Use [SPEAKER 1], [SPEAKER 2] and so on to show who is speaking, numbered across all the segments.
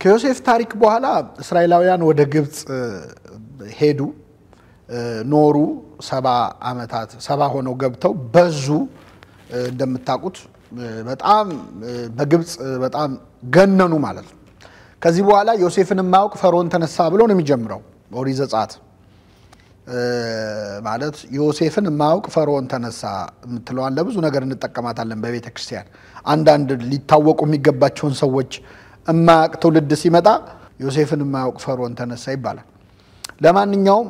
[SPEAKER 1] ከዮሴፍ ታሪክ በኋላ እስራኤላውያን ወደ ግብፅ ሄዱ፣ ኖሩ። 70 ዓመታት 70 ሆነው ገብተው በዙ። እንደምታውቁት በጣም በግብፅ በጣም ገነኑ ማለት ነው። ከዚህ በኋላ ዮሴፍን የማያውቅ ፈርዖን ተነሳ ብሎ ነው የሚጀምረው ኦሪት ዘጸአት። ማለት ዮሴፍን የማያውቅ ፈርዖን ተነሳ የምትለዋን ለብዙ ነገር እንጠቀማታለን በቤተ ክርስቲያን። አንዳንድ ሊታወቁ የሚገባቸውን ሰዎች የማያውቅ ትውልድ ሲመጣ ዮሴፍን የማያውቅ ፈርዖን ተነሳ ይባላል። ለማንኛውም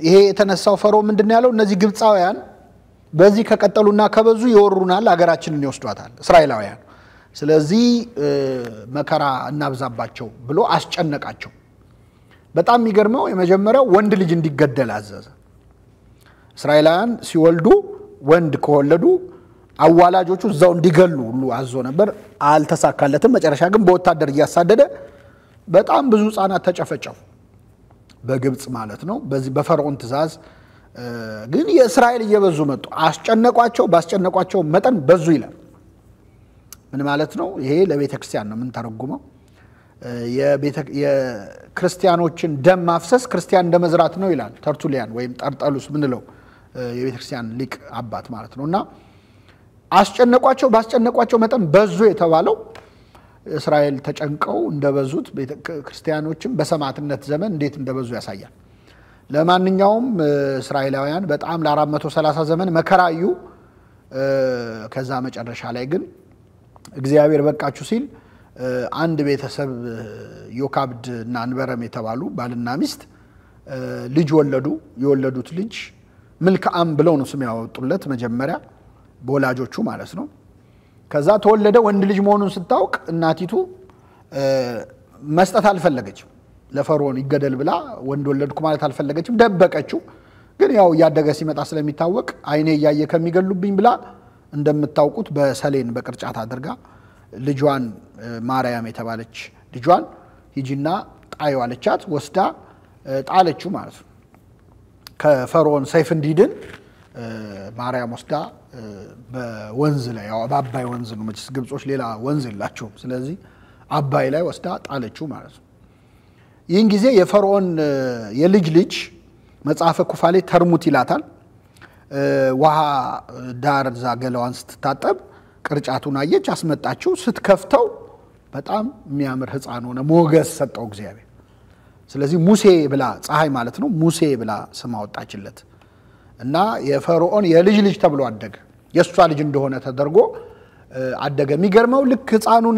[SPEAKER 1] ይሄ የተነሳው ፈርዖን ምንድን ነው ያለው? እነዚህ ግብፃውያን በዚህ ከቀጠሉና ከበዙ ይወሩናል፣ አገራችንን ይወስዷታል እስራኤላውያን። ስለዚህ መከራ እናብዛባቸው ብሎ አስጨነቃቸው። በጣም የሚገርመው የመጀመሪያው ወንድ ልጅ እንዲገደል አዘዘ። እስራኤላውያን ሲወልዱ ወንድ ከወለዱ አዋላጆቹ እዛው እንዲገሉ ሁሉ አዞ ነበር። አልተሳካለትም። መጨረሻ ግን በወታደር እያሳደደ በጣም ብዙ ሕፃናት ተጨፈጨፉ፣ በግብፅ ማለት ነው። በዚህ በፈርዖን ትእዛዝ ግን የእስራኤል እየበዙ መጡ። አስጨነቋቸው። ባስጨነቋቸው መጠን በዙ ይላል። ምን ማለት ነው? ይሄ ለቤተ ክርስቲያን ነው የምንተረጉመው። የክርስቲያኖችን ደም ማፍሰስ ክርስቲያን እንደ መዝራት ነው ይላል ተርቱሊያን ወይም ጠርጠሉስ ምንለው የቤተ ክርስቲያን ሊቅ አባት ማለት ነው። እና አስጨነቋቸው፣ ባስጨነቋቸው መጠን በዙ የተባለው እስራኤል ተጨንቀው እንደበዙት ክርስቲያኖችም በሰማዕትነት ዘመን እንዴት እንደበዙ ያሳያል። ለማንኛውም እስራኤላውያን በጣም ለ430 ዘመን መከራዩ። ከዛ መጨረሻ ላይ ግን እግዚአብሔር በቃችሁ ሲል አንድ ቤተሰብ ዮካብድ እና አንበረም የተባሉ ባልና ሚስት ልጅ ወለዱ። የወለዱት ልጅ ምልክዓም ብለው ነው ስም ያወጡለት መጀመሪያ በወላጆቹ ማለት ነው። ከዛ ተወለደ። ወንድ ልጅ መሆኑን ስታውቅ እናቲቱ መስጠት አልፈለገችም። ለፈርዖን ይገደል ብላ ወንድ ወለድኩ ማለት አልፈለገችም፣ ደበቀችው። ግን ያው እያደገ ሲመጣ ስለሚታወቅ ዓይኔ እያየ ከሚገሉብኝ ብላ እንደምታውቁት በሰሌን በቅርጫት አድርጋ ልጇን ማርያም የተባለች ልጇን ሂጂና ጣዩ አለቻት። ወስዳ ጣለችው ማለት ነው። ከፈርዖን ሰይፍ እንዲድን ማርያም ወስዳ በወንዝ ላይ፣ ያው በአባይ ወንዝ ነው መቼስ ግብጾች ሌላ ወንዝ የላቸውም። ስለዚህ አባይ ላይ ወስዳ ጣለችው ማለት ነው። ይህን ጊዜ የፈርዖን የልጅ ልጅ መጽሐፈ ኩፋሌ ተርሙት ይላታል። ውሃ ዳር እዛ ገላዋን ስትታጠብ ቅርጫቱን አየች፣ አስመጣችው። ስትከፍተው በጣም የሚያምር ሕፃን ሆነ። ሞገስ ሰጠው እግዚአብሔር። ስለዚህ ሙሴ ብላ፣ ፀሐይ ማለት ነው፣ ሙሴ ብላ ስም አወጣችለት እና የፈርዖን የልጅ ልጅ ተብሎ አደገ። የእሷ ልጅ እንደሆነ ተደርጎ አደገ። የሚገርመው ልክ ሕፃኑን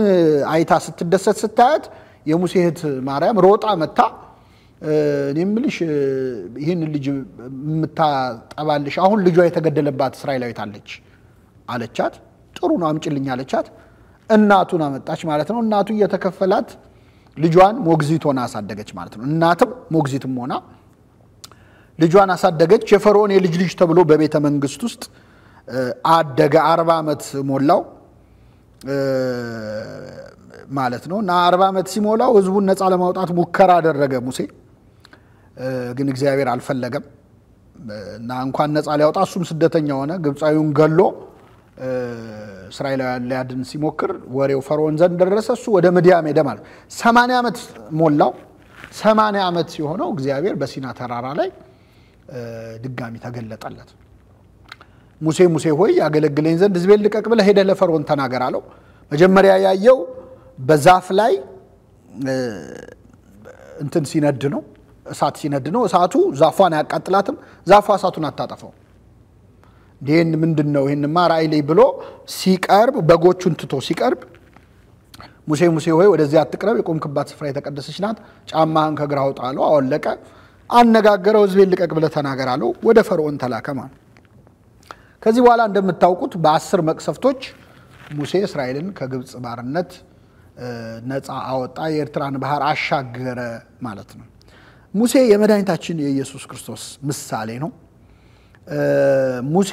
[SPEAKER 1] አይታ ስትደሰት ስታያት የሙሴ እህት ማርያም ሮጣ መታ እኔ የምልሽ ይህን ልጅ የምታጠባልሽ አሁን ልጇ የተገደለባት እስራኤላዊት አለች አለቻት። ጥሩ ነው አምጪልኝ አለቻት። እናቱን አመጣች ማለት ነው። እናቱ እየተከፈላት ልጇን ሞግዚት ሆና አሳደገች ማለት ነው። እናትም ሞግዚትም ሆና ልጇን አሳደገች። የፈርዖን የልጅ ልጅ ተብሎ በቤተ መንግስት ውስጥ አደገ። 40 ዓመት ሞላው ማለት ነው። እና 40 ዓመት ሲሞላው ህዝቡን ነፃ ለማውጣት ሙከራ አደረገ ሙሴ። ግን እግዚአብሔር አልፈለገም እና እንኳን ነፃ ሊያወጣ እሱም ስደተኛ ሆነ። ግብፃዊውን ገሎ እስራኤላውያን ሊያድን ሲሞክር ወሬው ፈርዖን ዘንድ ደረሰ። እሱ ወደ ምድያም ሄደ ማለት ነው። 80 ዓመት ሞላው። 80 ዓመት ሲሆነው እግዚአብሔር በሲና ተራራ ላይ ድጋሚ ተገለጠለት። ሙሴ ሙሴ ሆይ ያገለግለኝ ዘንድ ሕዝቤን ልቀቅ ብለህ ሄደህ ለፈርዖን ተናገር አለው። መጀመሪያ ያየው በዛፍ ላይ እንትን ሲነድ ነው፣ እሳት ሲነድ ነው። እሳቱ ዛፏን አያቃጥላትም፣ ዛፏ እሳቱን አታጠፋው። ይህን ምንድን ነው? ይህንማ ራእይ ላይ ብሎ ሲቀርብ በጎቹን ትቶ ሲቀርብ ሙሴ ሙሴ ሆይ ወደዚያ አትቅረብ፣ የቆምክባት ስፍራ የተቀደሰች ናት፣ ጫማህን ከእግርህ አውጣ አለው። አወለቀ። አነጋገረው። ሕዝቤን ልቀቅ ብለህ ተናገር አለው። ወደ ፈርዖን ተላከ ማለት። ከዚህ በኋላ እንደምታውቁት በ10 መቅሰፍቶች ሙሴ እስራኤልን ከግብፅ ባርነት ነፃ አወጣ፣ የኤርትራን ባህር አሻገረ ማለት ነው። ሙሴ የመድኃኒታችን የኢየሱስ ክርስቶስ ምሳሌ ነው። ሙሴ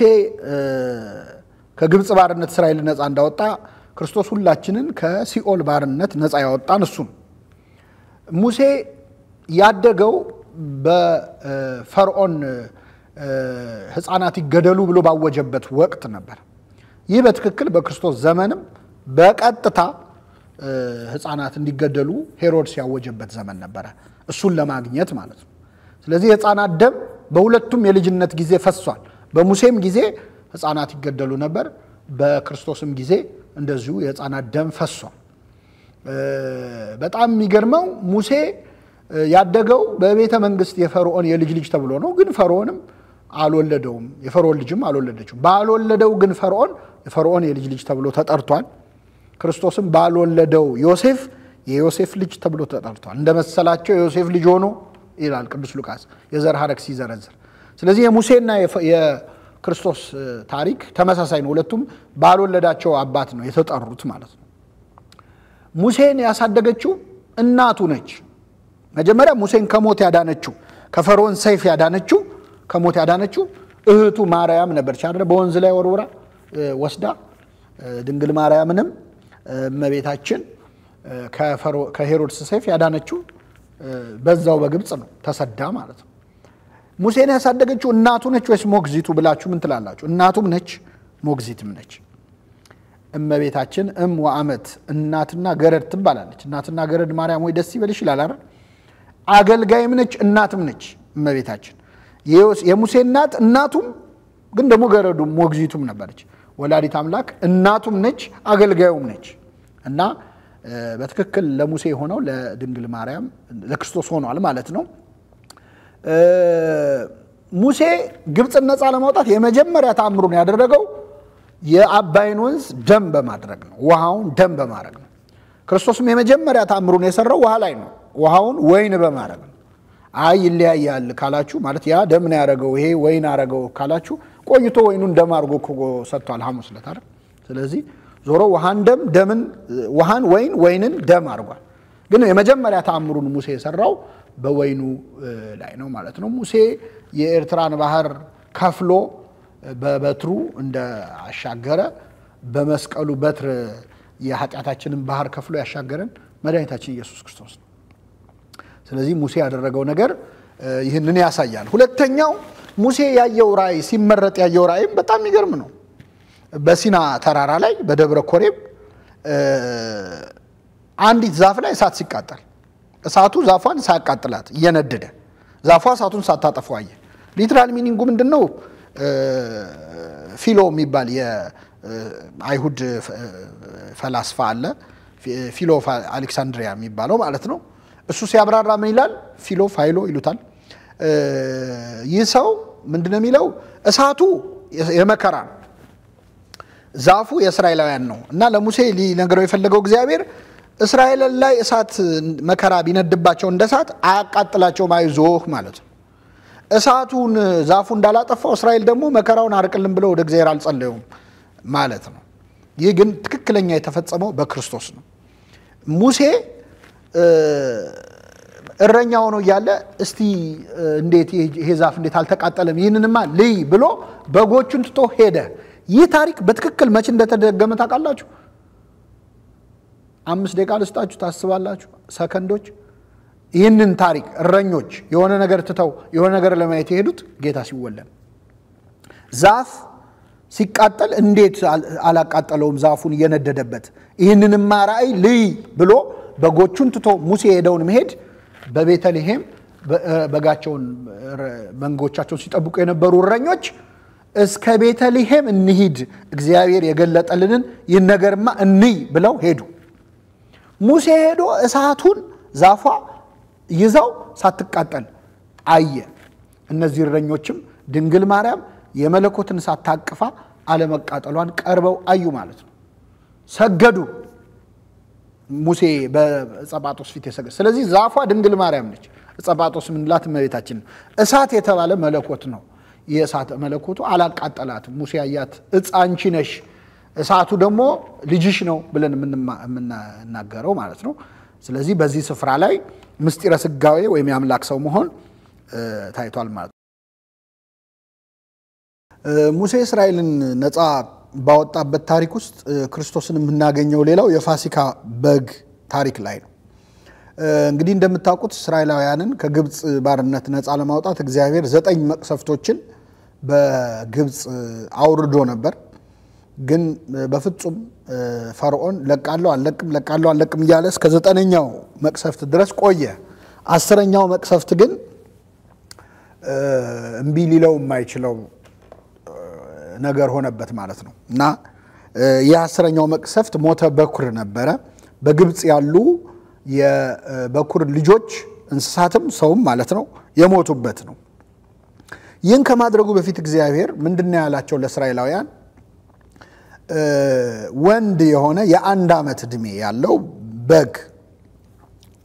[SPEAKER 1] ከግብፅ ባርነት እስራኤልን ነፃ እንዳወጣ ክርስቶስ ሁላችንን ከሲኦል ባርነት ነፃ ያወጣን እሱ ነው። ሙሴ ያደገው በፈርዖን ሕፃናት ይገደሉ ብሎ ባወጀበት ወቅት ነበር። ይህ በትክክል በክርስቶስ ዘመንም በቀጥታ ሕፃናት እንዲገደሉ ሄሮድስ ያወጀበት ዘመን ነበረ፣ እሱን ለማግኘት ማለት ነው። ስለዚህ የሕፃናት ደም በሁለቱም የልጅነት ጊዜ ፈሷል። በሙሴም ጊዜ ሕፃናት ይገደሉ ነበር፣ በክርስቶስም ጊዜ እንደዚሁ የሕፃናት ደም ፈሷል። በጣም የሚገርመው ሙሴ ያደገው በቤተ መንግስት የፈርዖን የልጅ ልጅ ተብሎ ነው። ግን ፈርዖንም አልወለደውም፣ የፈርዖን ልጅም አልወለደችው። ባልወለደው ግን ፈርዖን የፈርዖን የልጅ ልጅ ተብሎ ተጠርቷል። ክርስቶስም ባልወለደው ዮሴፍ የዮሴፍ ልጅ ተብሎ ተጠርቷል። እንደመሰላቸው የዮሴፍ ልጅ ሆኖ ይላል ቅዱስ ሉቃስ የዘር ሐረግ ሲዘረዝር። ስለዚህ የሙሴና የክርስቶስ ታሪክ ተመሳሳይ ነው። ሁለቱም ባልወለዳቸው አባት ነው የተጠሩት ማለት ነው። ሙሴን ያሳደገችው እናቱ ነች። መጀመሪያ ሙሴን ከሞት ያዳነችው፣ ከፈርዖን ሰይፍ ያዳነችው፣ ከሞት ያዳነችው እህቱ ማርያም ነበረች አይደል? በወንዝ ላይ ወርውራ ወስዳ ድንግል ማርያምንም እመቤታችን ከሄሮድስ ሰይፍ ያዳነችው በዛው በግብፅ ነው ተሰዳ ማለት ነው። ሙሴን ያሳደገችው እናቱ ነች ወይስ ሞግዚቱ ብላችሁ ምን ትላላችሁ? እናቱም ነች ሞግዚትም ነች። እመቤታችን እም ወአመት እናትና ገረድ ትባላለች። እናትና ገረድ ማርያም ወይ ደስ ይበልሽ ይላል አይደል? አገልጋይም ነች እናትም ነች እመቤታችን። የሙሴ እናት እናቱም ግን ደግሞ ገረዱ ሞግዚቱም ነበረች። ወላዲት አምላክ እናቱም ነች አገልጋዩም ነች እና በትክክል ለሙሴ የሆነው ለድንግል ማርያም ለክርስቶስ ሆኗል ማለት ነው። ሙሴ ግብፅን ነፃ ለማውጣት የመጀመሪያ ተአምሩን ያደረገው የአባይን ወንዝ ደም በማድረግ ነው። ውሃውን ደም በማድረግ ነው። ክርስቶስም የመጀመሪያ ተአምሩን የሰራው ውሃ ላይ ነው። ውሃውን ወይን በማድረግ ነው። አይ ይለያያል ካላችሁ፣ ማለት ያ ደም ነው ያደረገው ይሄ ወይን አደረገው ካላችሁ፣ ቆይቶ ወይኑን ደም አድርጎ እኮ ሰጥቷል ሐሙስ ዕለት አይደል? ስለዚህ ዞሮ ውሃን ደም፣ ደምን ውሃን ወይን፣ ወይንን ደም አድርጓል። ግን የመጀመሪያ ተአምሩን ሙሴ የሰራው በወይኑ ላይ ነው ማለት ነው። ሙሴ የኤርትራን ባህር ከፍሎ በበትሩ እንደ አሻገረ በመስቀሉ በትር የኃጢአታችንን ባህር ከፍሎ ያሻገረን መድኃኒታችን ኢየሱስ ክርስቶስ ነው። ስለዚህ ሙሴ ያደረገው ነገር ይህንን ያሳያል። ሁለተኛው ሙሴ ያየው ራእይ፣ ሲመረጥ ያየው ራእይም በጣም የሚገርም ነው። በሲና ተራራ ላይ በደብረ ኮሬብ አንዲት ዛፍ ላይ እሳት ሲቃጠል እሳቱ ዛፏን ሳያቃጥላት እየነደደ ዛፏ እሳቱን ሳታጠፋው አየ። Literal meaning ኡ ምንድን ነው? ፊሎ የሚባል የአይሁድ ፈላስፋ አለ። ፊሎ አሌክሳንድሪያ የሚባለው ማለት ነው። እሱ ሲያብራራ ምን ይላል? ፊሎ ፋይሎ ይሉታል። ይህ ሰው ምንድነው የሚለው? እሳቱ የመከራ ነው፣ ዛፉ የእስራኤላውያን ነው እና ለሙሴ ሊነግረው የፈለገው እግዚአብሔር እስራኤል ላይ እሳት መከራ ቢነድባቸው እንደ እሳት አያቃጥላቸውም፣ አይዞህ ማለት ነው። እሳቱን ዛፉ እንዳላጠፋው እስራኤል ደግሞ መከራውን አርቅልን ብለው ወደ እግዚአብሔር አልጸለዩም ማለት ነው። ይህ ግን ትክክለኛ የተፈጸመው በክርስቶስ ነው። ሙሴ እረኛ ሆኖ እያለ እስቲ እንዴት ይሄ ዛፍ እንዴት አልተቃጠለም፣ ይህንንማ ልይ ብሎ በጎቹን ትቶ ሄደ። ይህ ታሪክ በትክክል መቼ እንደተደገመ ታውቃላችሁ? 5 ደቂቃ ልስጣችሁ፣ ታስባላችሁ? ሰከንዶች። ይህንን ታሪክ እረኞች የሆነ ነገር ትተው የሆነ ነገር ለማየት የሄዱት ጌታ ሲወለድ ዛፍ ሲቃጠል እንዴት አላቃጠለውም ዛፉን እየነደደበት፣ ይህንንማ ራእይ ልይ ብሎ በጎቹን ትቶ ሙሴ የሄደውን መሄድ በቤተልሔም በጋቸውን መንጎቻቸውን ሲጠብቁ የነበሩ እረኞች እስከ ቤተልሔም እንሂድ፣ እግዚአብሔር የገለጠልንን ይህን ነገርማ እንይ ብለው ሄዱ። ሙሴ ሄዶ እሳቱን ዛፏ ይዛው ሳትቃጠል አየ። እነዚህ እረኞችም ድንግል ማርያም የመለኮትን እሳት ታቅፋ አለመቃጠሏን ቀርበው አዩ ማለት ነው። ሰገዱ። ሙሴ በዕፀ ጳጦስ ፊት የሰገደ። ስለዚህ ዛፏ ድንግል ማርያም ነች። ዕፀ ጳጦስ የምንላት እመቤታችን ነው። እሳት የተባለ መለኮት ነው። የእሳት መለኮቱ አላቃጠላትም። ሙሴ ያያት እፅ አንቺ ነሽ፣ እሳቱ ደግሞ ልጅሽ ነው ብለን የምናገረው ማለት ነው። ስለዚህ በዚህ ስፍራ ላይ ምስጢረ ስጋዌ ወይም የአምላክ ሰው መሆን ታይቷል ማለት ነው። ሙሴ እስራኤልን ነፃ ባወጣበት ታሪክ ውስጥ ክርስቶስን የምናገኘው ሌላው የፋሲካ በግ ታሪክ ላይ ነው። እንግዲህ እንደምታውቁት እስራኤላውያንን ከግብፅ ባርነት ነፃ ለማውጣት እግዚአብሔር 9 መቅሰፍቶችን በግብፅ አውርዶ ነበር። ግን በፍጹም ፈርዖን ለቃለሁ አለቅም ለቃለሁ አለቅም እያለ እስከ 9ኛው መቅሰፍት ድረስ ቆየ። 10ኛው መቅሰፍት ግን እምቢ ሊለው የማይችለው ነገር ሆነበት ማለት ነው። እና የ10ኛው መቅሰፍት ሞተ በኩር ነበረ። በግብጽ ያሉ የበኩር ልጆች እንስሳትም ሰውም ማለት ነው የሞቱበት ነው። ይህን ከማድረጉ በፊት እግዚአብሔር ምንድነው ያላቸው ለእስራኤላውያን? ወንድ የሆነ የ1 ዓመት ዕድሜ ያለው በግ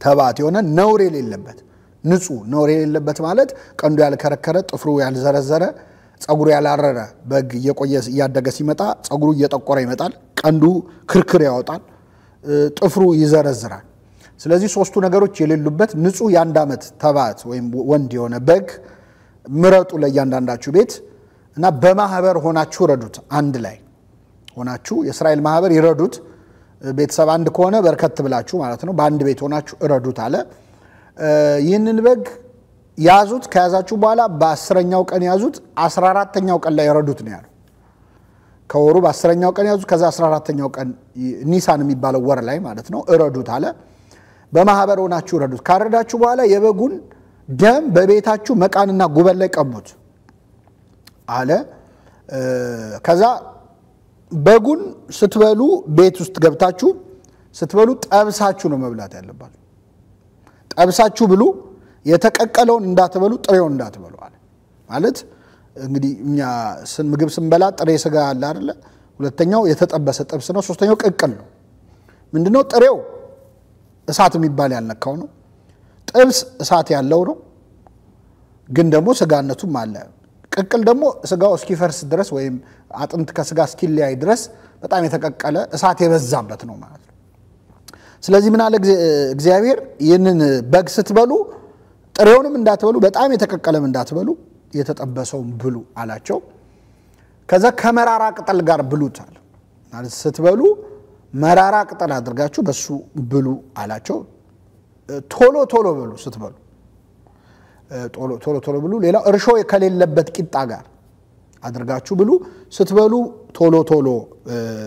[SPEAKER 1] ተባት የሆነ ነውር የሌለበት ንጹህ፣ ነውር የሌለበት ማለት ቀንዱ ያልከረከረ፣ ጥፍሩ ያልዘረዘረ፣ ጸጉሩ ያላረረ በግ እየቆየ እያደገ ሲመጣ ጸጉሩ እየጠቆረ ይመጣል፣ ቀንዱ ክርክር ያወጣል፣ ጥፍሩ ይዘረዝራል። ስለዚህ 3ቱ ነገሮች የሌሉበት ንጹህ የ1 ዓመት ተባት ወይም ወንድ የሆነ በግ ምረጡ ለእያንዳንዳችሁ ቤት እና በማህበር ሆናችሁ ረዱት። አንድ ላይ ሆናችሁ የእስራኤል ማህበር ይረዱት። ቤተሰብ አንድ ከሆነ በርከት ብላችሁ ማለት ነው በአንድ ቤት ሆናችሁ እረዱት አለ። ይህንን በግ ያዙት። ከያዛችሁ በኋላ በ10ኛው ቀን ያዙት፣ 14ኛው ቀን ላይ ረዱት ነው ያለው። ከወሩ በ10ኛው ቀን ያዙት፣ ከዛ 14ኛው ቀን ኒሳን የሚባለው ወር ላይ ማለት ነው እረዱት አለ። በማህበር ሆናችሁ ረዱት። ካረዳችሁ በኋላ የበጉን ደም በቤታችሁ መቃንና ጉበን ላይ ቀቡት አለ። ከዛ በጉን ስትበሉ ቤት ውስጥ ገብታችሁ ስትበሉ ጠብሳችሁ ነው መብላት ያለባችሁ። ጠብሳችሁ ብሉ፣ የተቀቀለውን እንዳትበሉ፣ ጥሬውን እንዳትበሉ አለ። ማለት እንግዲህ እኛ ምግብ ስንበላ ጥሬ ስጋ አለ አይደለ? ሁለተኛው የተጠበሰ ጥብስ ነው። ሶስተኛው ቅቅል ነው። ምንድነው ጥሬው? እሳት የሚባል ያልነካው ነው። ጥብስ እሳት ያለው ነው፣ ግን ደግሞ ስጋነቱም አለ። ቅቅል ደግሞ ስጋው እስኪፈርስ ድረስ ወይም አጥንት ከስጋ እስኪለያይ ድረስ በጣም የተቀቀለ እሳት የበዛበት ነው ማለት ነው። ስለዚህ ምን አለ እግዚአብሔር? ይህንን በግ ስትበሉ ጥሬውንም እንዳትበሉ፣ በጣም የተቀቀለም እንዳትበሉ፣ የተጠበሰውን ብሉ አላቸው። ከዛ ከመራራ ቅጠል ጋር ብሉት አለ። ማለት ስትበሉ መራራ ቅጠል አድርጋችሁ በሱ ብሉ አላቸው። ቶሎ ቶሎ ብሉ ስትበሉ፣ ቶሎ ቶሎ ብሉ። ሌላው እርሾ ከሌለበት ቂጣ ጋር አድርጋችሁ ብሉ። ስትበሉ ቶሎ ቶሎ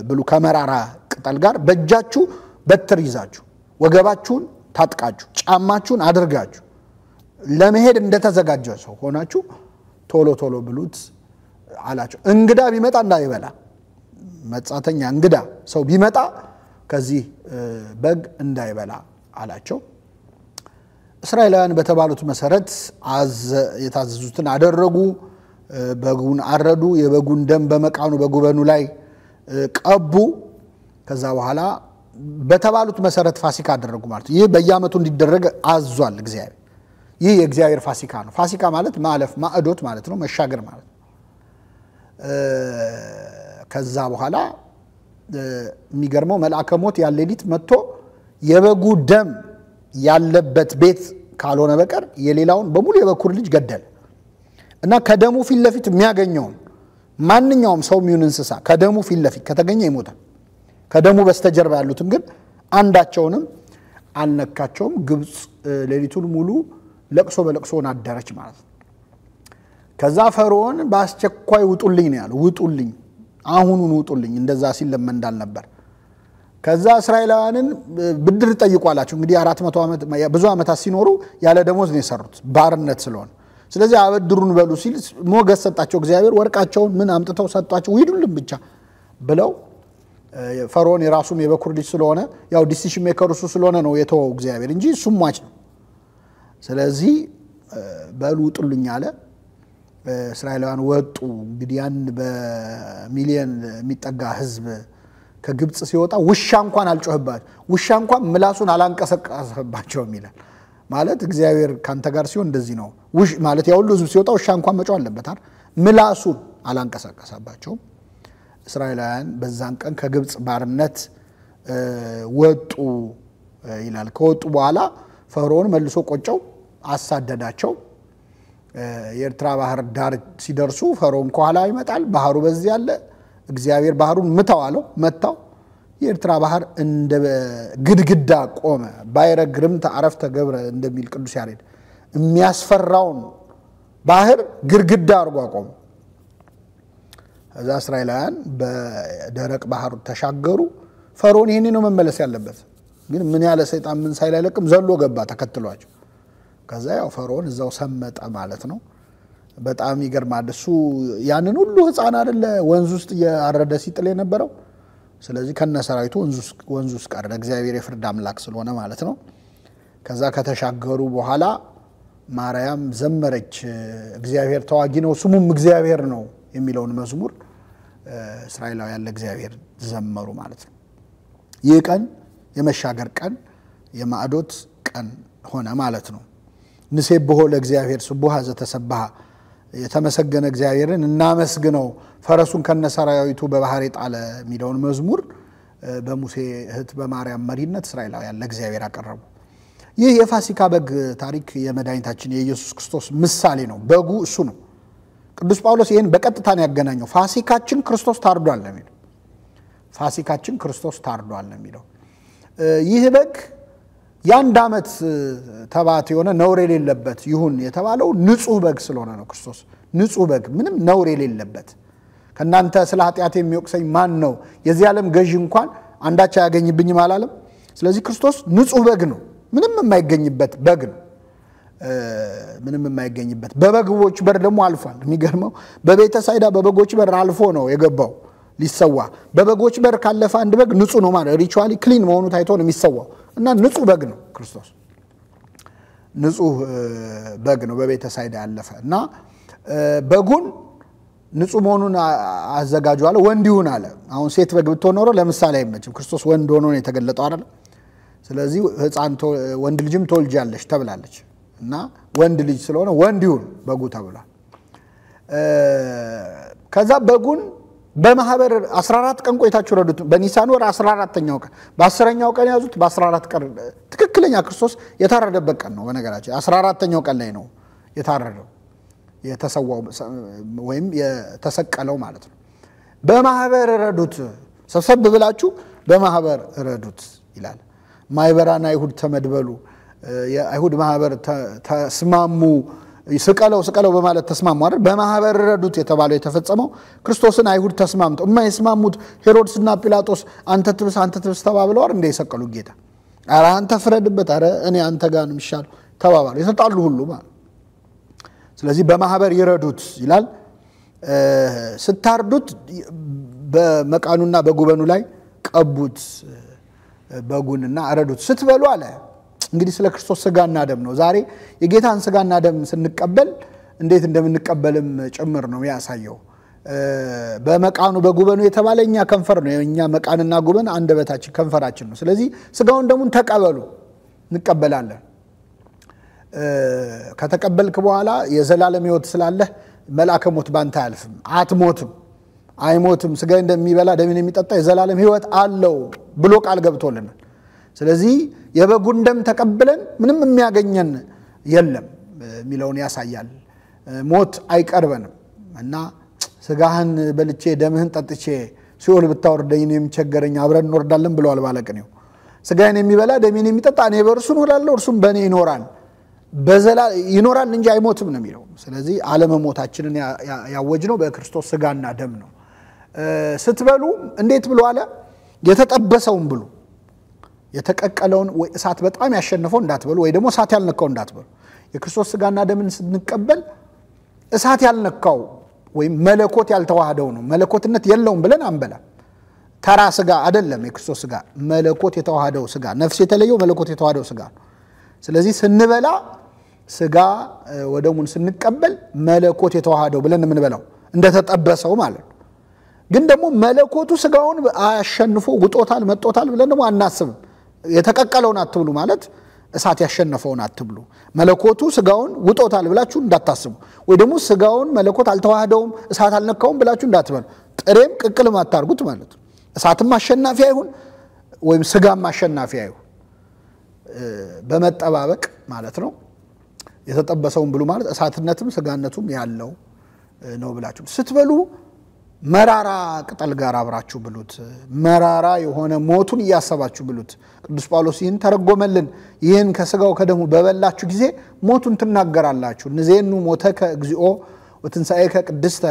[SPEAKER 1] ብሉ ከመራራ ቅጠል ጋር። በእጃችሁ በትር ይዛችሁ ወገባችሁን ታጥቃችሁ ጫማችሁን አድርጋችሁ ለመሄድ እንደተዘጋጀ ሰው ሆናችሁ ቶሎ ቶሎ ብሉት አላቸው። እንግዳ ቢመጣ እንዳይበላ፣ መጻተኛ እንግዳ ሰው ቢመጣ ከዚህ በግ እንዳይበላ አላቸው። እስራኤላውያን በተባሉት መሰረት የታዘዙትን አደረጉ። በጉን አረዱ። የበጉን ደም በመቃኑ በጉበኑ ላይ ቀቡ። ከዛ በኋላ በተባሉት መሰረት ፋሲካ አደረጉ ማለት ነው። ይህ በየዓመቱ እንዲደረግ አዟል እግዚአብሔር። ይህ የእግዚአብሔር ፋሲካ ነው። ፋሲካ ማለት ማለፍ፣ ማዕዶት ማለት ነው፣ መሻገር ማለት ነው። ከዛ በኋላ የሚገርመው መልአከ ሞት ያን ሌሊት መጥቶ የበጉ ደም ያለበት ቤት ካልሆነ በቀር የሌላውን በሙሉ የበኩር ልጅ ገደለ። እና ከደሙ ፊት ለፊት የሚያገኘውን ማንኛውም ሰው የሚሆን እንስሳ ከደሙ ፊት ለፊት ከተገኘ ይሞታል። ከደሙ በስተጀርባ ያሉትን ግን አንዳቸውንም አልነካቸውም። ግብጽ ሌሊቱን ሙሉ ለቅሶ በለቅሶ አደረች ማለት ነው። ከዛ ፈርዖን በአስቸኳይ ውጡልኝ ነው ያለው። ውጡልኝ፣ አሁኑን ውጡልኝ። እንደዛ ሲል ለመን እንዳልነበር። ከዛ እስራኤላውያንን ብድር ጠይቁ አላቸው። እንግዲህ 400 ዓመት ብዙ ዓመታት ሲኖሩ ያለ ደሞዝ ነው የሰሩት ባርነት ስለሆነ። ስለዚህ አበድሩን በሉ ሲል ሞገስ ሰጣቸው እግዚአብሔር። ወርቃቸውን ምን አምጥተው ሰጧቸው። ሂዱልን ብቻ ብለው ፈርዖን የራሱም የበኩር ልጅ ስለሆነ ያው decision maker እሱ ስለሆነ ነው የተወው እግዚአብሔር እንጂ እሱም ሟች ነው። ስለዚህ በሉ ውጡልኝ አለ። እስራኤላውያን ወጡ። እንግዲህ ያን በሚሊየን የሚጠጋ ህዝብ ከግብጽ ሲወጣ ውሻ እንኳን አልጮህባቸው፣ ውሻ እንኳን ምላሱን አላንቀሳቀሰባቸውም ይላል። ማለት እግዚአብሔር ካንተ ጋር ሲሆን እንደዚህ ነው። ማለት ያ ሁሉ ህዝብ ሲወጣ ውሻ እንኳን መጮህ አለበት አይደል? ምላሱን አላንቀሳቀሰባቸውም። እስራኤላውያን በዛን ቀን ከግብጽ ባርነት ወጡ ይላል። ከወጡ በኋላ ፈርዖን መልሶ ቆጨው፣ አሳደዳቸው። የኤርትራ ባህር ዳር ሲደርሱ ፈርዖን ከኋላ ይመጣል፣ ባህሩ በዚህ አለ። እግዚአብሔር ባህሩን ምታው አለው፣ መታው። የኤርትራ ባህር እንደ ግድግዳ ቆመ። ባይረ ግርምተ አረፍተ ገብረ እንደሚል ቅዱስ ያሬድ የሚያስፈራውን ባህር ግድግዳ አድርጎ አቆመ። ከዛ እስራኤላውያን በደረቅ ባህር ተሻገሩ። ፈርዖን ይሄኔ ነው መመለስ ያለበት። ግን ምን ያለ ሰይጣን ምን ሳይል አይለቅም፣ ዘሎ ገባ ተከትሏቸው። ከዛ ያው ፈርዖን እዛው ሰመጠ ማለት ነው። በጣም ይገርማል። እሱ ያንን ሁሉ ሕፃን አይደለ ወንዝ ውስጥ እያረደ ሲጥል የነበረው። ስለዚህ ከነ ሰራዊቱ ወንዝ ውስጥ ቀረ። እግዚአብሔር የፍርድ አምላክ ስለሆነ ማለት ነው። ከዛ ከተሻገሩ በኋላ ማርያም ዘመረች። እግዚአብሔር ተዋጊ ነው ስሙም እግዚአብሔር ነው የሚለውን መዝሙር እስራኤላውያን ለእግዚአብሔር ዘመሩ ማለት ነው። ይህ ቀን የመሻገር ቀን፣ የማዕዶት ቀን ሆነ ማለት ነው። ንሴብሖ ለእግዚአብሔር ስቡሐ ዘተሰብሐ፣ የተመሰገነ እግዚአብሔርን እናመስግነው፣ ፈረሱን ከነሰራዊቱ በባህር የጣለ የሚለውን መዝሙር በሙሴ እህት በማርያም መሪነት እስራኤላውያን ለእግዚአብሔር አቀረቡ። ይህ የፋሲካ በግ ታሪክ የመድኃኒታችን የኢየሱስ ክርስቶስ ምሳሌ ነው። በጉ እሱ ነው። ቅዱስ ጳውሎስ ይህን በቀጥታ ነው ያገናኘው። ፋሲካችን ክርስቶስ ታርዷል ነው የሚለው። ፋሲካችን ክርስቶስ ታርዷል ነው የሚለው። ይህ በግ የአንድ ዓመት ተባት የሆነ ነውር የሌለበት ይሁን የተባለው ንጹሕ በግ ስለሆነ ነው። ክርስቶስ ንጹሕ በግ፣ ምንም ነውር የሌለበት። ከእናንተ ስለ ኃጢአት የሚወቅሰኝ ማን ነው? የዚህ ዓለም ገዢ እንኳን አንዳች አያገኝብኝም አላለም። ስለዚህ ክርስቶስ ንጹሕ በግ ነው። ምንም የማይገኝበት በግ ነው። ምንም የማይገኝበት በበጎች በር ደግሞ አልፏል። የሚገርመው በቤተ ሳይዳ በበጎች በር አልፎ ነው የገባው ሊሰዋ። በበጎች በር ካለፈ አንድ በግ ንጹሕ ነው ማለት ritually clean መሆኑ ታይቶ ነው የሚሰዋው እና ንጹሕ በግ ነው ክርስቶስ። ንጹሕ በግ ነው በቤተ ሳይዳ ያለፈ እና በጉን ንጹሕ መሆኑን አዘጋጁ አለ። ወንድ ይሁን አለ። አሁን ሴት በግ ብትሆን ኖሮ ለምሳሌ አይመችም። ክርስቶስ ወንድ ሆኖ ነው የተገለጠው አይደል? ስለዚህ ሕፃን ወንድ ልጅም ትወልጃለሽ ተብላለች እና ወንድ ልጅ ስለሆነ ወንድ ይሁን በጉ ተብሏል። ከዛ በጉን በማህበር 14 ቀን ቆይታችሁ ረዱት። በኒሳን ወር 14ኛው ቀን፣ በ10ኛው ቀን ያዙት። በ14 ቀን ትክክለኛ ክርስቶስ የታረደበት ቀን ነው። በነገራችን 14ኛው ቀን ላይ ነው የታረደው፣ የተሰዋው ወይም የተሰቀለው ማለት ነው። በማህበር ረዱት፣ ሰብሰብ ብላችሁ በማህበር ረዱት ይላል። ማይበራን አይሁድ ተመድበሉ፣ የአይሁድ ማህበር ተስማሙ፣ ስቀለው ስቀለው በማለት ተስማሙ አይደል? በማህበር ረዱት የተባለው የተፈጸመው ክርስቶስን አይሁድ ተስማምተው፣ የማይስማሙት ሄሮድስና ጲላጦስ አንተ ትብስ አንተ ትብስ ተባብለው አይደል እንደ የሰቀሉ ጌታ። ኧረ አንተ ፍረድበት፣ ኧረ እኔ አንተ ጋር ነው የሚሻለው ተባባሉ፣ የተጣሉ ሁሉ ማለት። ስለዚህ በማህበር ይረዱት ይላል። ስታርዱት በመቃኑና በጉበኑ ላይ ቀቡት በጉንና እረዱት። ስትበሉ አለ፣ እንግዲህ ስለ ክርስቶስ ስጋና ደም ነው። ዛሬ የጌታን ስጋና ደም ስንቀበል እንዴት እንደምንቀበልም ጭምር ነው ያሳየው። በመቃኑ በጉበኑ የተባለ እኛ ከንፈር ነው። የእኛ መቃንና ጉበን አንደበታችን ከንፈራችን ነው። ስለዚህ ስጋውን ደሙን ተቀበሉ፣ እንቀበላለን። ከተቀበልክ በኋላ የዘላለም ሕይወት ስላለህ መልአከ ሞት ባንተ አያልፍም፣ አትሞትም፣ አይሞትም። ስጋ እንደሚበላ ደሜን የሚጠጣ የዘላለም ሕይወት አለው ብሎ ቃል ገብቶልናል። ስለዚህ የበጉን ደም ተቀብለን ምንም የሚያገኘን የለም የሚለውን ያሳያል። ሞት አይቀርበንም እና ስጋህን በልቼ ደምህን ጠጥቼ ሲኦል ብታወርደኝ እኔም ቸገረኝ፣ አብረን እንወርዳለን ብለዋል ባለቅኔው። ስጋዬን የሚበላ ደሜን የሚጠጣ እኔ በእርሱ እኖራለሁ፣ እርሱም በእኔ ይኖራል፣ ይኖራል እንጂ አይሞትም ነው የሚለው። ስለዚህ አለመሞታችንን ያወጅነው በክርስቶስ ስጋና ደም ነው። ስትበሉ እንዴት ብሎ አለ? የተጠበሰውን ብሉ፣ የተቀቀለውን ወይ እሳት በጣም ያሸነፈው እንዳትበሉ፣ ወይ ደግሞ እሳት ያልነካው እንዳትበሉ። የክርስቶስ ስጋና ደምን ስንቀበል እሳት ያልነካው ወይም መለኮት ያልተዋህደው ነው፣ መለኮትነት የለውም ብለን አንበላ። ተራ ስጋ አይደለም የክርስቶስ ስጋ፣ መለኮት የተዋህደው ስጋ፣ ነፍስ የተለየው መለኮት የተዋህደው ስጋ ነው። ስለዚህ ስንበላ ስጋ ወደሙን ስንቀበል መለኮት የተዋህደው ብለን የምንበላው እንደተጠበሰው ማለት ነው። ግን ደግሞ መለኮቱ ስጋውን አሸንፎ ውጦታል መጦታል ብለን ደግሞ አናስብም። የተቀቀለውን አትብሉ ማለት እሳት ያሸነፈውን አትብሉ። መለኮቱ ስጋውን ውጦታል ብላችሁ እንዳታስቡ፣ ወይ ደግሞ ስጋውን መለኮት አልተዋህደውም እሳት አልነካውም ብላችሁ እንዳትበሉ። ጥሬም ቅቅልም አታርጉት ማለት ነው። እሳትም አሸናፊ አይሁን ወይም ስጋም አሸናፊ አይሁን፣ በመጠባበቅ ማለት ነው። የተጠበሰውን ብሉ ማለት እሳትነትም ስጋነቱም ያለው ነው ብላችሁ ስትበሉ መራራ ቅጠል ጋር አብራችሁ ብሉት። መራራ የሆነ ሞቱን እያሰባችሁ ብሉት። ቅዱስ ጳውሎስ ይህን ተረጎመልን። ይህን ከስጋው ከደሙ በበላችሁ ጊዜ ሞቱን ትናገራላችሁ። ንዜኑ ሞተከ እግዚኦ ወትንሣኤከ ቅድስተ፣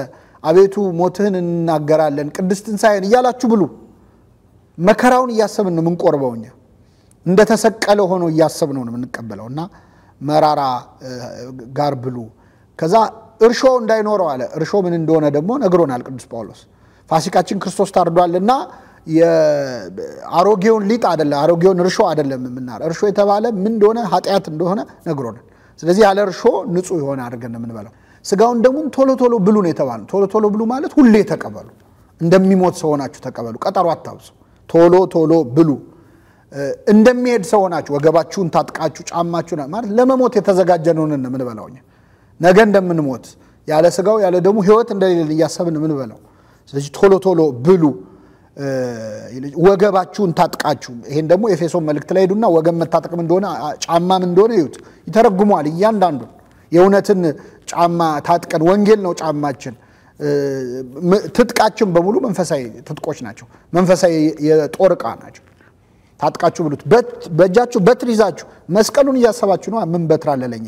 [SPEAKER 1] አቤቱ ሞትህን እንናገራለን ቅድስት ትንሣኤን እያላችሁ ብሉ። መከራውን እያሰብን ነው የምንቆርበው። እኛ እንደተሰቀለ ሆኖ እያሰብን ነው የምንቀበለው። እና መራራ ጋር ብሉ። ከዛ እርሾ እንዳይኖረው አለ። እርሾ ምን እንደሆነ ደግሞ ነግሮናል ቅዱስ ጳውሎስ። ፋሲካችን ክርስቶስ ታርዷልና አሮጌውን ሊጥ አይደለም፣ አሮጌውን እርሾ አይደለም የምናረ እርሾ የተባለ ምን እንደሆነ ኃጢአት እንደሆነ ነግሮናል። ስለዚህ ያለ እርሾ ንጹሕ የሆነ አድርገን ነው የምንበላው። ስጋውን ደሙን ቶሎ ቶሎ ብሉ ነው የተባለው። ቶሎ ቶሎ ብሉ ማለት ሁሌ ተቀበሉ፣ እንደሚሞት ሰው ሆናችሁ ተቀበሉ። ቀጠሮ አታብዙ። ቶሎ ቶሎ ብሉ። እንደሚሄድ ሰው ሆናችሁ ወገባችሁን ታጥቃችሁ ጫማችሁን ማለት ለመሞት የተዘጋጀነውን ነው የምንበላው። እኛ ነገ እንደምንሞት ያለ ስጋው ያለ ደሙ ሕይወት እንደሌለን እያሰብን የምንበላው። ስለዚህ ቶሎ ቶሎ ብሉ ወገባችሁን ታጥቃችሁ። ይሄን ደግሞ ኤፌሶን መልእክት ላይ ሄዱና ወገብ መታጠቅም እንደሆነ ጫማም እንደሆነ ይዩት፣ ይተረጉመዋል። እያንዳንዱ የእውነትን ጫማ ታጥቀን ወንጌል ነው ጫማችን። ትጥቃችን በሙሉ መንፈሳዊ ትጥቆች ናቸው። መንፈሳዊ የጦር ዕቃ ናቸው። ታጥቃችሁ ብሉት። በእጃችሁ በትር ይዛችሁ መስቀሉን እያሰባችሁ ነው። ምን በትር አለ ለኛ?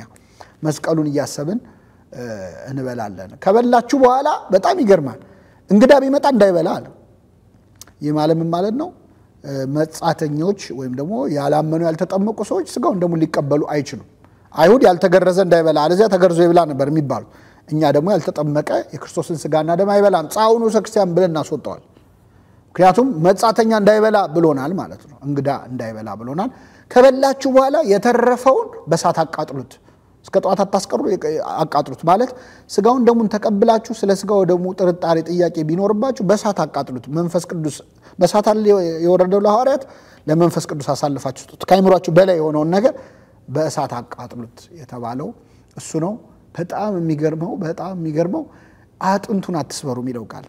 [SPEAKER 1] መስቀሉን እያሰብን እንበላለን። ከበላችሁ በኋላ በጣም ይገርማል። እንግዳ ቢመጣ እንዳይበላ አለ። ይህ ማለት ምን ማለት ነው? መጻተኞች ወይም ደግሞ ያላመኑ ያልተጠመቁ ሰዎች ስጋውን ደግሞ ሊቀበሉ አይችሉም። አይሁድ ያልተገረዘ እንዳይበላ አለዚያ ተገርዞ ይብላ ነበር የሚባሉ። እኛ ደግሞ ያልተጠመቀ የክርስቶስን ስጋና ደም አይበላም፣ ጻውኑ ክርስቲያን ብለን እናስወጣዋል። ምክንያቱም መጻተኛ እንዳይበላ ብሎናል ማለት ነው። እንግዳ እንዳይበላ ብሎናል። ከበላችሁ በኋላ የተረፈውን በሳት አቃጥሉት፣ እስከ ጠዋት አታስቀሩ፣ አቃጥሉት ማለት ስጋውን ደሙን ተቀብላችሁ ስለ ስጋው ደሙ ጥርጣሬ ጥያቄ ቢኖርባችሁ በሳት አቃጥሉት። መንፈስ ቅዱስ በሳት አለ የወረደው ለሐዋርያት፣ ለመንፈስ ቅዱስ አሳልፋችሁ ስጡት። ከአይምሯችሁ በላይ የሆነውን ነገር በእሳት አቃጥሉት የተባለው እሱ ነው። በጣም የሚገርመው በጣም የሚገርመው አጥንቱን አትስበሩ የሚለው ቃል፣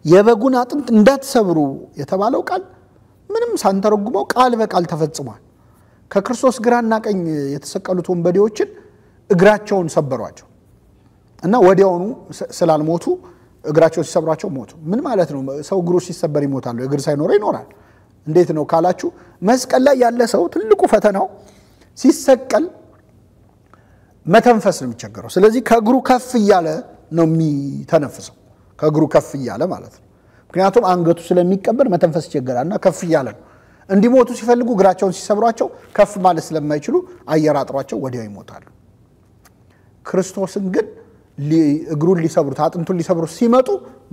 [SPEAKER 1] የበጉን አጥንት እንዳትሰብሩ የተባለው ቃል ምንም ሳንተረጉመው ቃል በቃል ተፈጽሟል። ከክርስቶስ ግራና ቀኝ የተሰቀሉት ወንበዴዎችን እግራቸውን ሰበሯቸው እና ወዲያውኑ ስላልሞቱ እግራቸውን ሲሰብሯቸው ሞቱ። ምን ማለት ነው? ሰው እግሩ ሲሰበር ይሞታል፣ እግር ሳይኖረው ይኖራል። እንዴት ነው ካላችሁ፣ መስቀል ላይ ያለ ሰው ትልቁ ፈተናው ሲሰቀል መተንፈስ ነው የሚቸገረው። ስለዚህ ከእግሩ ከፍ እያለ ነው የሚተነፍሰው፣ ከእግሩ ከፍ እያለ ማለት ነው። ምክንያቱም አንገቱ ስለሚቀበር መተንፈስ ይቸገራል እና ከፍ እያለ ነው። እንዲሞቱ ሲፈልጉ እግራቸውን ሲሰብሯቸው ከፍ ማለት ስለማይችሉ አየር አጥሯቸው ወዲያው ይሞታሉ። ክርስቶስን ግን እግሩን ሊሰብሩት አጥንቱን ሊሰብሩት ሲመጡ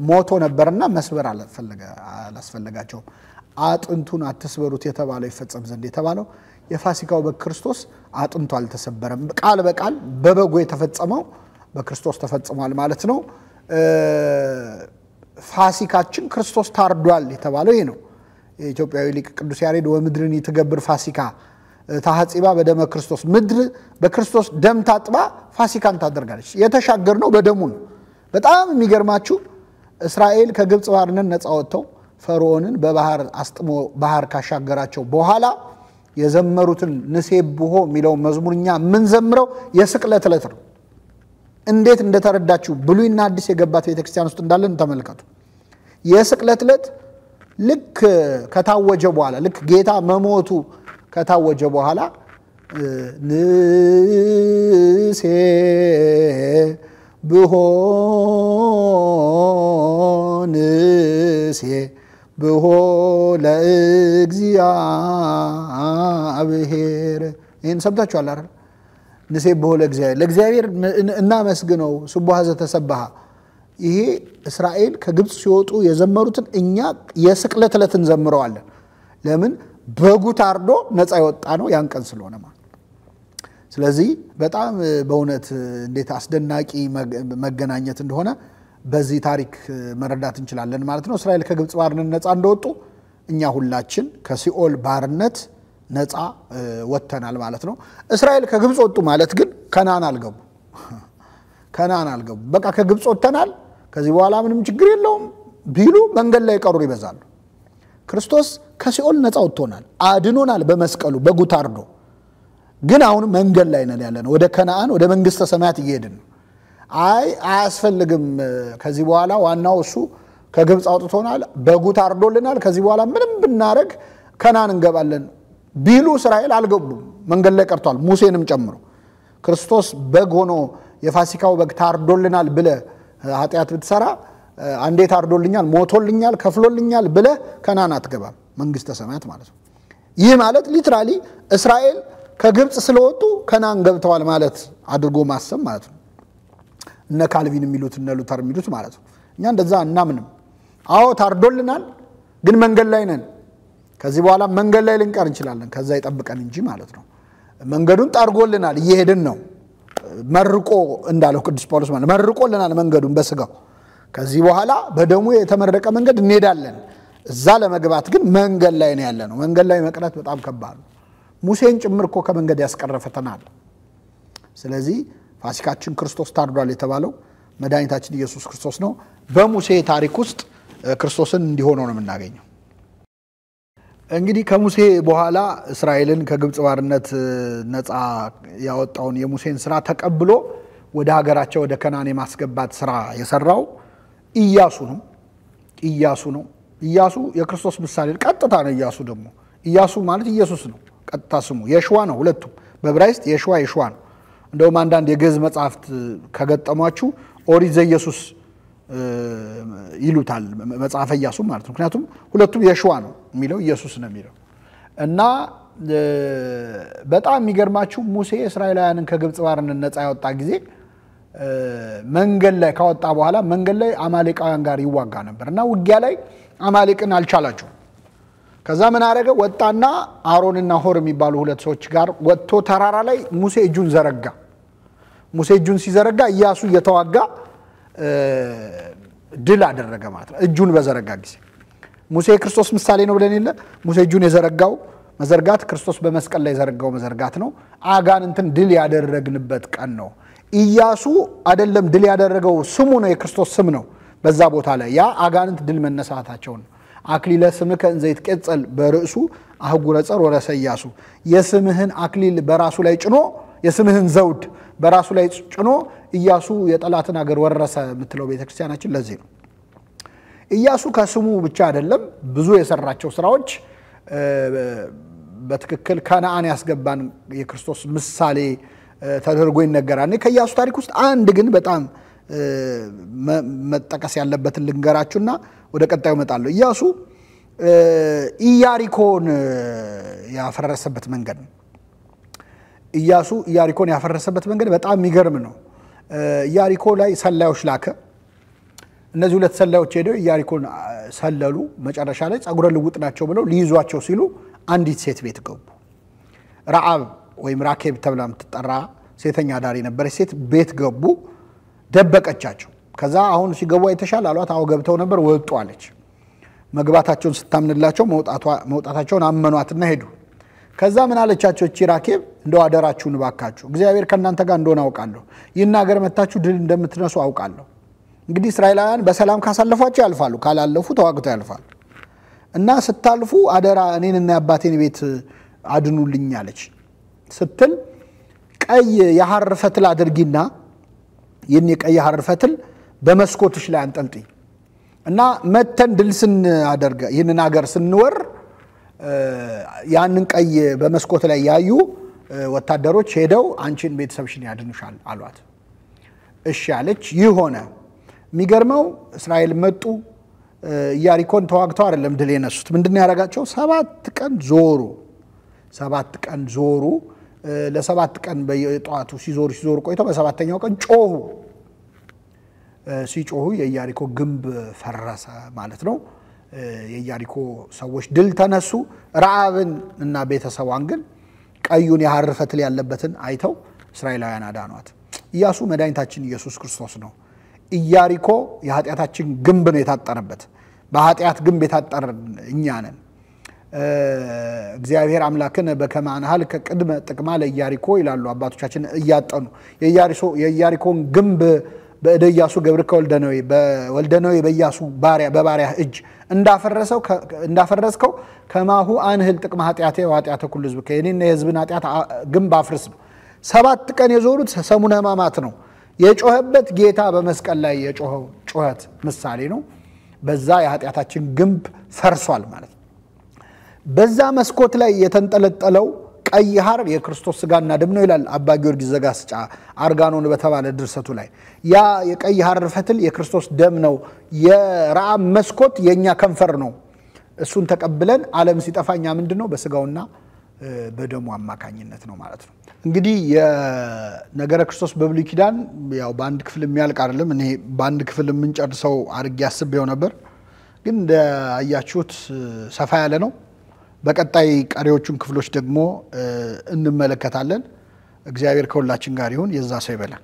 [SPEAKER 1] ሞቶ ነበርና መስበር አላስፈለጋቸውም። አጥንቱን አትስበሩት የተባለው ይፈጸም ዘንድ የተባለው የፋሲካው በግ ክርስቶስ አጥንቱ አልተሰበረም። ቃል በቃል በበጉ የተፈጸመው በክርስቶስ ተፈጽሟል ማለት ነው። ፋሲካችን ክርስቶስ ታርዷል የተባለው ይህ ነው። የኢትዮጵያዊ ሊቅ ቅዱስ ያሬድ ወምድርን ትገብር ፋሲካ ታሐጺባ በደመ ክርስቶስ፣ ምድር በክርስቶስ ደም ታጥባ ፋሲካን ታደርጋለች። የተሻገርነው በደሙ ነው። በጣም የሚገርማችሁ እስራኤል ከግብፅ ባርነት ነፃ ወጥተው ፈርዖንን በባህር አስጥሞ ባህር ካሻገራቸው በኋላ የዘመሩትን ንሴብሖ የሚለውን መዝሙር እኛ የምንዘምረው የስቅለት ዕለት ነው። እንዴት እንደተረዳችሁ ብሉይና አዲስ የገባት ቤተክርስቲያን ውስጥ እንዳለን ተመልከቱ። የስቅለት ዕለት ልክ ከታወጀ በኋላ፣ ልክ ጌታ መሞቱ ከታወጀ በኋላ ንሴ ብሆ ንሴ ብሆ ለእግዚአብሔር። ይህን ሰምታችኋል አይደል? ንሴ ብሆ ለእግዚአብሔር፣ ለእግዚአብሔር እናመስግነው፣ ስቡሐ ዘተሰብሐ። ይሄ እስራኤል ከግብፅ ሲወጡ የዘመሩትን እኛ የስቅለት ዕለት እንዘምረዋለን። ለምን? በጉ ታርዶ ነፃ የወጣ ነው ያን ቀን ስለሆነ ማለት። ስለዚህ በጣም በእውነት እንዴት አስደናቂ መገናኘት እንደሆነ በዚህ ታሪክ መረዳት እንችላለን ማለት ነው። እስራኤል ከግብፅ ባርነት ነፃ እንደወጡ እኛ ሁላችን ከሲኦል ባርነት ነፃ ወጥተናል ማለት ነው። እስራኤል ከግብፅ ወጡ ማለት ግን ከነዓን አልገቡ፣ ከነዓን አልገቡ። በቃ ከግብፅ ወጥተናል፣ ከዚህ በኋላ ምንም ችግር የለውም ቢሉ መንገድ ላይ የቀሩ ይበዛሉ። ክርስቶስ ከሲኦል ነፃ ወጥቶናል፣ አድኖናል በመስቀሉ በጉ ታርዶ። ግን አሁን መንገድ ላይ ነን ያለነው፣ ወደ ከነዓን ወደ መንግስተ ሰማያት እየሄድን ነው። አይ አያስፈልግም፣ ከዚህ በኋላ ዋናው እሱ ከግብፅ አውጥቶናል፣ በጉ ታርዶልናል፣ ከዚህ በኋላ ምንም ብናረግ ከነዓን እንገባለን ቢሉ እስራኤል አልገቡም፣ መንገድ ላይ ቀርቷል፣ ሙሴንም ጨምሮ። ክርስቶስ በግ ሆኖ የፋሲካው በግ ታርዶልናል ብለህ ኃጢአት ብትሰራ አንዴ ታርዶልኛል፣ ሞቶልኛል፣ ከፍሎልኛል ብለህ ከነዓን አትገባም። መንግስተ ሰማያት ማለት ነው። ይህ ማለት literally እስራኤል ከግብፅ ስለወጡ ከነዓን ገብተዋል ማለት አድርጎ ማሰብ ማለት ነው። እነ ካልቪን የሚሉት እነ ሉተር የሚሉት ማለት ነው። እኛ እንደዛ አናምንም። አዎ ታርዶልናል፣ ግን መንገድ ላይ ነን። ከዚህ በኋላ መንገድ ላይ ልንቀር እንችላለን። ከዛ ይጠብቀን እንጂ ማለት ነው። መንገዱን ጠርጎልናል፣ እየሄድን ነው። መርቆ እንዳለው ቅዱስ ጳውሎስ ማለት መርቆልናል መንገዱን በስጋው። ከዚህ በኋላ በደሙ የተመረቀ መንገድ እንሄዳለን። እዛ ለመግባት ግን መንገድ ላይ ነው ያለነው። መንገድ ላይ መቅረት በጣም ከባድ ነው። ሙሴን ጭምር እኮ ከመንገድ ያስቀረ ፈተና አለ። ስለዚህ ፋሲካችን ክርስቶስ ታርዷል የተባለው መድኃኒታችን ኢየሱስ ክርስቶስ ነው። በሙሴ ታሪክ ውስጥ ክርስቶስን እንዲሆነው ነው የምናገኘው። እንግዲህ ከሙሴ በኋላ እስራኤልን ከግብፅ ባርነት ነፃ ያወጣውን የሙሴን ስራ ተቀብሎ ወደ ሀገራቸው ወደ ከነዓን የማስገባት ስራ የሰራው ኢያሱ ነው። ኢያሱ ነው። ኢያሱ የክርስቶስ ምሳሌ ቀጥታ ነው። ኢያሱ ደግሞ ኢያሱ ማለት ኢየሱስ ነው። ቀጥታ ስሙ የሽዋ ነው። ሁለቱም በዕብራይስጥ የሽዋ የሽዋ ነው። እንደውም አንዳንድ የግዕዝ መጽሐፍት ከገጠሟችሁ ኦሪት ዘኢየሱስ ይሉታል፣ መጽሐፈ ኢያሱ ማለት ነው። ምክንያቱም ሁለቱም የሽዋ ነው የሚለው ኢየሱስ ነው የሚለው እና በጣም የሚገርማችሁ ሙሴ እስራኤላውያንን ከግብፅ ባርነት ነፃ ያወጣ ጊዜ መንገድ ላይ ካወጣ በኋላ መንገድ ላይ አማሌቃውያን ጋር ይዋጋ ነበር እና ውጊያ ላይ አማሌቅን አልቻላቸው። ከዛ ምን አደረገ? ወጣና አሮንና ሆር የሚባሉ ሁለት ሰዎች ጋር ወጥቶ ተራራ ላይ ሙሴ እጁን ዘረጋ። ሙሴ እጁን ሲዘረጋ ኢያሱ እየተዋጋ ድል አደረገ ማለት ነው። እጁን በዘረጋ ጊዜ ሙሴ የክርስቶስ ምሳሌ ነው ብለን የለ? ሙሴ እጁን የዘረጋው መዘርጋት ክርስቶስ በመስቀል ላይ የዘረጋው መዘርጋት ነው። አጋንንትን ድል ያደረግንበት ቀን ነው። ኢያሱ አይደለም ድል ያደረገው ስሙ ነው፣ የክርስቶስ ስም ነው። በዛ ቦታ ላይ ያ አጋንንት ድል መነሳታቸው ነው። አክሊለ ስምከ እንዘ ይትቄጸል በርእሱ አህጉረ ጸር ወረሰ ኢያሱ፣ የስምህን አክሊል በራሱ ላይ ጭኖ የስምህን ዘውድ በራሱ ላይ ጭኖ ኢያሱ የጠላትን ሀገር ወረሰ የምትለው ቤተክርስቲያናችን ለዚህ ነው። ኢያሱ ከስሙ ብቻ አይደለም ብዙ የሰራቸው ስራዎች በትክክል ከነዓን ያስገባን የክርስቶስ ምሳሌ ተደርጎ ይነገራል። እኔ ከኢያሱ ታሪክ ውስጥ አንድ ግን በጣም መጠቀስ ያለበትን ልንገራችሁና ወደ ቀጣዩ እመጣለሁ። ኢያሱ ኢያሪኮን ያፈረሰበት መንገድ ነው። ኢያሱ ኢያሪኮን ያፈረሰበት መንገድ በጣም የሚገርም ነው። ኢያሪኮ ላይ ሰላዮች ላከ። እነዚህ ሁለት ሰላዮች ሄደው ኢያሪኮን ሰለሉ። መጨረሻ ላይ ጸጉረ ልውጥ ናቸው ብለው ሊይዟቸው ሲሉ አንዲት ሴት ቤት ገቡ። ረዓብ ወይም ራኬብ ተብላ የምትጠራ ሴተኛ አዳሪ የነበረች ሴት ቤት ገቡ። ደበቀቻቸው። ከዛ አሁን ሲገቡ አይተሻል አሏት። አዎ ገብተው ነበር ወጡ አለች። መግባታቸውን ስታምንላቸው መውጣታቸውን አመኗትና ሄዱ። ከዛ ምን አለቻቸው እቺ ራኬብ፣ እንደው አደራችሁን እባካችሁ እግዚአብሔር ከእናንተ ጋር እንደሆነ አውቃለሁ፣ ይህን ሀገር መታችሁ ድል እንደምትነሱ አውቃለሁ። እንግዲህ እስራኤላውያን በሰላም ካሳለፏቸው ያልፋሉ፣ ካላለፉ ተዋግተው ያልፋሉ። እና ስታልፉ አደራ እኔንና የአባቴን ቤት አድኑልኝ አለች። ስትል ቀይ የሐር ፈትል አድርጊና ይህን የቀይ ሐር ፈትል በመስኮትሽ ላይ አንጠልጥይ እና መተን ድል ስናደርግ ይህንን ሀገር ስንወር ያንን ቀይ በመስኮት ላይ ያዩ ወታደሮች ሄደው አንቺን ቤተሰብሽን ያድኑሻል አሏት። እሺ አለች። ይህ ሆነ። የሚገርመው እስራኤል መጡ። ኢያሪኮን ተዋግተው አይደለም ድል የነሱት። ምንድን ነው ያደረጋቸው? 7 ቀን ዞሩ። 7 ቀን ዞሩ። ለ7 ቀን በየጠዋቱ ሲዞሩ ሲዞሩ ቆይተው በ7ኛው ቀን ጮሁ። ሲጮሁ የኢያሪኮ ግንብ ፈረሰ ማለት ነው። የኢያሪኮ ሰዎች ድል ተነሱ። ረዓብን እና ቤተሰቧን ግን ቀዩን የሐር ፈትል ያለበትን አይተው እስራኤላውያን አዳኗት። ኢያሱ መድኃኒታችን ኢየሱስ ክርስቶስ ነው። ኢያሪኮ የኃጢአታችን ግንብ ነው የታጠረበት። በኃጢአት ግንብ የታጠርን እኛ ነን። እግዚአብሔር አምላክን በከመ አንኀልከ ቅድመ ጥቅማ ለኢያሪኮ ይላሉ አባቶቻችን እያጠኑ። የኢያሪኮን ግንብ በእደ ኢያሱ ገብርከ ወልደ ነዌ ወልደ ነዌ በኢያሱ ባሪያ በባሪያ እጅ እንዳፈረስከው ከማሁ አንህል ጥቅመ ኃጢአቴ ወኃጢአተ ኩሉ ሕዝብ፣ የእኔና የሕዝብን ኃጢአት ግንብ አፍርስ ነው። 7 ቀን የዞሩት ሰሙነ ሕማማት ነው። የጮኸበት ጌታ በመስቀል ላይ የጮኸው ጩኸት ምሳሌ ነው። በዛ የኃጢአታችን ግንብ ፈርሷል ማለት ነው። በዛ መስኮት ላይ የተንጠለጠለው ቀይ ሐር የክርስቶስ ስጋና ደም ነው ይላል አባ ጊዮርጊስ ዘጋስጫ አርጋኖን በተባለ ድርሰቱ ላይ። ያ የቀይ ሐር ፈትል የክርስቶስ ደም ነው። የረዓብ መስኮት የኛ ከንፈር ነው። እሱን ተቀብለን ዓለም ሲጠፋ እኛ ምንድን ነው በስጋውና በደሙ አማካኝነት ነው ማለት ነው። እንግዲህ የነገረ ክርስቶስ በብሉይ ኪዳን ያው በአንድ ክፍል የሚያልቅ አይደለም። እኔ በአንድ ክፍል የምንጨርሰው አድርጌ አስቤው ነበር፣ ግን እንዳያችሁት ሰፋ ያለ ነው። በቀጣይ ቀሪዎቹን ክፍሎች ደግሞ እንመለከታለን። እግዚአብሔር ከሁላችን ጋር ይሁን። የዛ ሰው ይበለን።